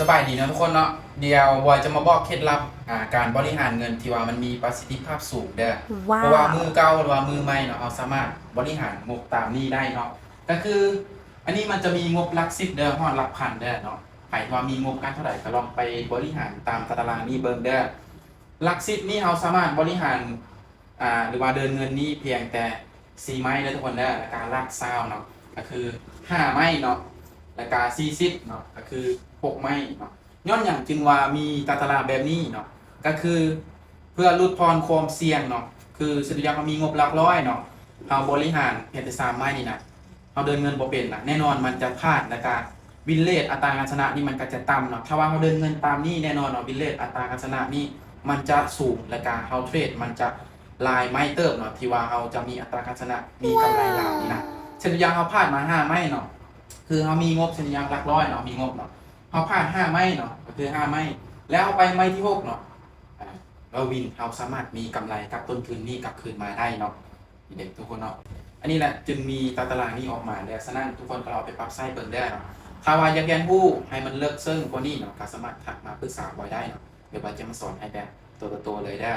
ສະບາຍດີເນາະທຸກຄົນເນາະ ດຽວບອຍຈະມາບອກເຄັດລັບ ອ່າ ການບໍລິຫານເງິນທີ່ວ່າມັນມີປະສິດທິພາບສູງເດີ້. ເພາະວ່າມືເກົ່າ ຫຼືວ່າມືໃໝ່ເນາະ ເຮົາສາມາດບໍລິຫານງົບຕາມນີ້ໄດ້ເນາະ. ກໍຄືອັນນີ້ມັນຈະມີງົບຫຼັກສິບເດີ້ ຮອດຫຼັກພັນເດີ້ເນາະ. ໃຜທີ່ວ່າມີງົບການເທົ່າໃດ ກໍລອງໄປບໍລິຫານຕາມຕາຕະລາງນີ້ເບິ່ງເດີ້. ຫຼັກສິບນີ້ເຮົາສາມາດບໍລິຫານ ອ່າ ຫຼືວ່າເດີນເງິນນີ້ພຽງແຕ່ສີ່ໄມ້ເດີ້ທຸກຄົນເດີ້. ແລ້ວກະຫຼັກຊາວເນາະ ກໍຄືຫ້າໄມ້ເນາະ ແລ້ວກະສີ່ສິບເນາະ ກໍຄືຫົກໄມ້ເນາະ. ຍ້ອນຫຍັງຈຶ່ງວ່າມີຕາຕະລາງແບບນີ້ເນາະ ກໍຄືເພື່ອຫຼຸດຜ່ອນຄວາມສ່ຽງເນາະ. ຄືເຊັ່ນຕົວຢ່າງເຮົາມີງົບຫຼັກຮ້ອຍເນາະ ເຮົາບໍລິຫານພຽງແຕ່ສາມໄມ້ນີ້ນະ ເຮົາເດີນເງິນບໍ່ເປັນນະ ແນ່ນອນມັນຈະພາດ ແລ້ວກະວິນເຣດ ອັດຕາການຊະນະນີ້ມັນກໍຈະຕ່ຳເນາະ. ຖ້າວ່າເຮົາເດີນເງິນຕາມນີ້ ແນ່ນອນເນາະ ວິນເຣດ ອັດຕາການຊະນະນີ້ມັນຈະສູງ ແລ້ວກະເຮົາເທຣດມັນຈະຫຼາຍໄມ້ເຕີບເນາະ ທີ່ວ່າເຮົາຈະມີອັດຕາການຊະນະ ມີກຳໄລຫຼາຍນີ້ນະ. ເຊັ່ນຕົວຢ່າງເຮົາພາດມາຫ້າໄມ້ເນາະ ຄືເຮົາມີງົບ ເຊັ່ນຕົວຢ່າງຫຼັກຮ້ອຍເນາະ ເຮົາມີງົບເນາະ ເຮົາພາດຫ້າໄມ້ເນາະ ກໍຄືຫ້າໄມ້ ແລ້ວເຮົາໄປໄມ້ທີຫົກເນາະ ອ່າ ເຮົາວິນ ເຮົາສາມາດມີກຳໄລກັບຕົ້ນທຶນນີ້ກັບຄືນມາໄດ້ເນາະ. ນີ້ເດ້ທຸກຄົນເນາະ ອັນນີ້ແຫຼະຈຶ່ງມີຕາຕະລາງນີ້ອອກມາເດີ້. ສະນັ້ນທຸກຄົນກໍລອງເອົາໄປປັບໃຊ້ເບິ່ງເດີ້ເນາະ. ຖ້າວ່າຢາກຮຽນຮູ້ໃຫ້ມັນເລິກເຊິ່ງກວ່ານີ້ເນາະ ກໍສາມາດທັກມາປຶກສາບອຍໄດ້ເນາະ ດຽວບອຍຈະມາສອນໃຫ້ແບບໂຕຕໍ່ໂຕເລີຍເດີ້.